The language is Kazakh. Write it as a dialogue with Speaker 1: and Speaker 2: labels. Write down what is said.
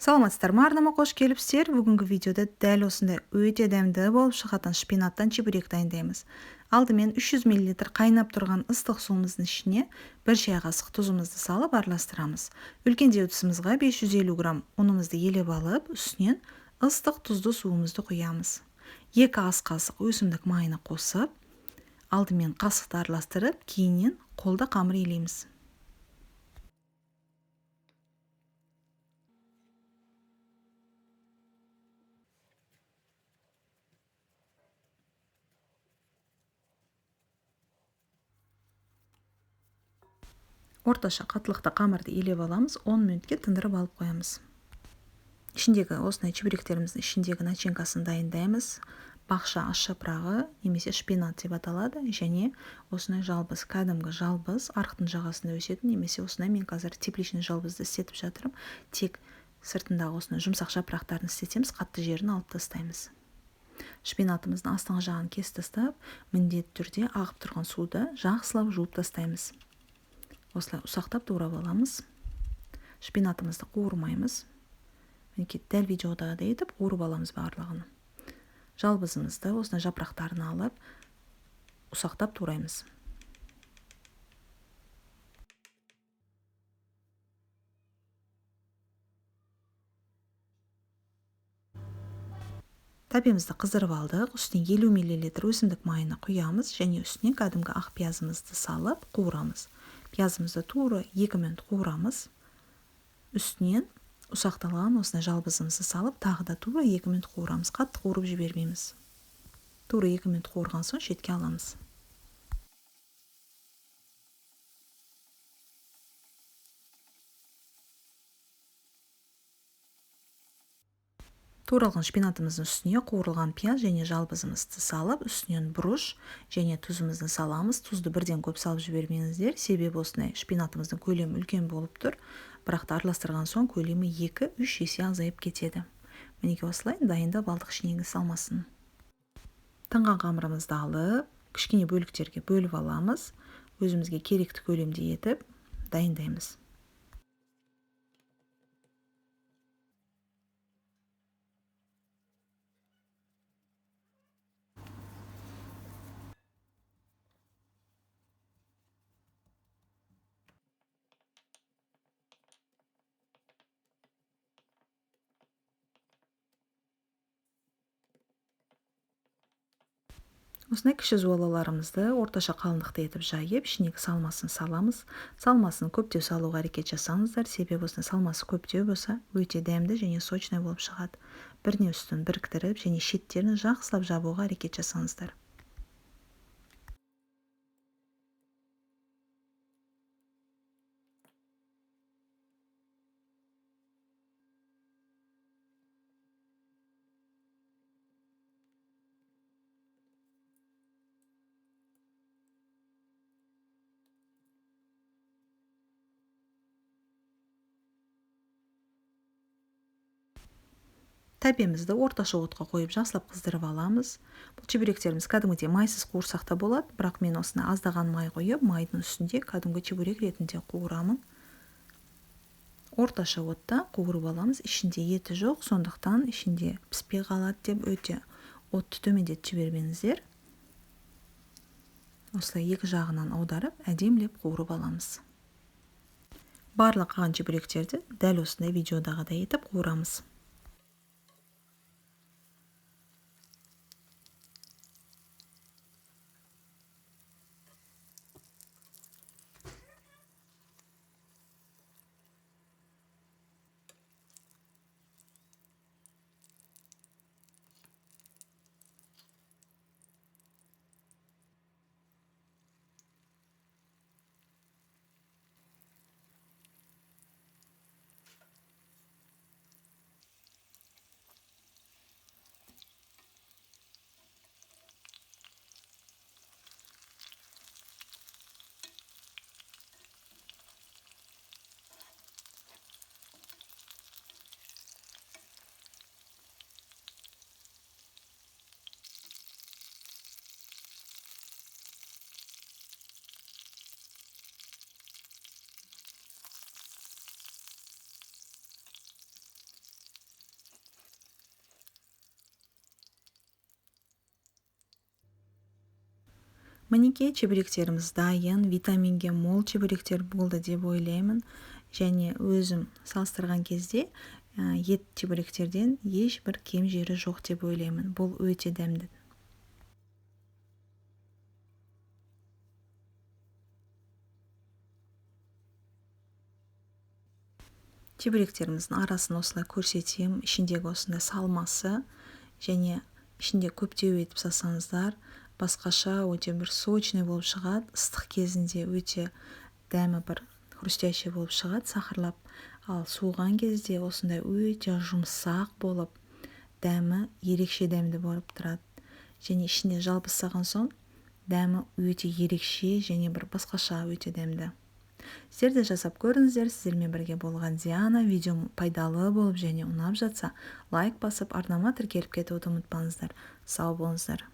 Speaker 1: Саламатсыздар ма, арнама қош келіпсіздер. Бүгінгі видеода дәл осындай өте дәмді болып шығатын шпинаттан чебурек дайындаймыз. Алдымен 300 мл қайнап тұрған ыстық суымыздың ішіне 1 шай қасық тұзымызды салып араластырамыз. Үлкендеу ыдысымызға 550 грамм ұнымызды елеп алып, үстінен ыстық тұзды суымызды құямыз. 2 ас қасық өсімдік майını қосып, алдымен қасықты араластырып, кейіннен қолда қамыр елейміз. Орташа қаттылықта қамырды елеп аламыз, 10 минутке тындырып алып қоямыз. Ішіндегі осындай чебуректеріміздің ішіндегі начинкасын дайындаймыз. Бақша ас жапырағы немесе шпинат деп аталады, және осындай жалбыз, кәдімгі жалбыз, арықтың жағасында өсетін, немесе осындай мен қазір тепличный жалбызды істетіп жатырмын. Тек сыртындағы осындай жұмсақ жапырақтарын істетеміз, қатты жерін алып тастаймыз. Шпинатымыздың астыңғы жағын кесіп тастап, міндетті түрде ағып тұрған суды жақсылап жуып тастаймыз. Осылай ұсақтап турап аламыз. Шпинатымызды қуырмаймыз. Мінекей дәл видеодағыдай етіп қуырып аламыз барлығын. Жалбызымызды осындай жапырақтарын алып, ұсақтап тураймыз. Тәбемізді қыздырып алдық. Үстіне 50 мл өсімдік майını құямыз және үстіне кәдімгі ақ пиязымызды салып қуырамыз. Пиязымызды тура 2 минут қуырамыз. Үстінен ұсақталған осындай жалбызымызды салып, тағы да тура 2 минут қуырамыз. Қатты қуырып жібермейміз. Тура 2 минут қуырған соң шетке аламыз. Туралған шпинатымыздың үстіне қуырылған пияз және жалбызымызды салып, үстінен бұрыш және тұзымызды саламыз. Тұзды бірден көп салып жібермеңіздер, себебі осындай шпинатымыздың көлемі үлкен болып тұр, бірақ та араластырған соң көлемі 2-3 есе азайып кетеді. Мінекей осылай дайындап алдық ішіндегі салмасын. Тынған қамырымызды алып, кішкене бөліктерге бөліп аламыз. Өзімізге керекті көлемде етіп дайындаймыз. Осындай кіші зуалаларымызды орташа қалыңдықты етіп жайып, ішіндегі салмасын саламыз. Салмасын көптеу салуға әрекет жасаңыздар, себебі осындай салмасы көптеу болса, өте дәмді және сочный болып шығады. Біріне үстін біріктіріп және шеттерін жақсылап жабуға әрекет жасаңыздар. Тәбемізді орташа отқа қойып жақсылап қыздырып аламыз. Бұл чебуректеріміз кәдімгідей майсыз қуырсақ та болады, бірақ мен осыны аздаған май қойып, майдың үстінде кәдімгі чебурек ретінде қуырамын. Орташа отта қуырып аламыз. Ішінде еті жоқ, сондықтан ішінде піспей қалады деп өте отты төмендетіп жібермеңіздер. Осылай екі жағынан аударып, әдемілеп қуырып аламыз. Барлық қалған чебуректерді дәл осындай видеодағыдай етіп қуырамыз. Мінекей, чебуректеріміз дайын, витаминге мол чебуректер болды деп ойлаймын. Және өзім салыстырған кезде ет чебуректерден ешбір кем жері жоқ деп ойлаймын. Бұл өте дәмді. Чебуректеріміздің арасын осылай көрсетемін. Ішіндегі осындай салмасы және ішінде көптеу етіп салсаңыздар, басқаша өте бір сочный болып шығады. Ыстық кезінде өте дәмі бір хрустящий болып шығады, сахарлап. Ал суыған кезде осындай өте жұмсақ болып, дәмі ерекше дәмді болып тұрады. Және ішіне жалбыз соң дәмі өте ерекше және бір басқаша өте дәмді. Сіздер де жасап көріңіздер. Сіздермен бірге болған Диана. Видеом пайдалы болып және ұнап жатса, лайк басып, арнама тіркеліп кетуді ұмытпаңыздар. Сау болыңыздар.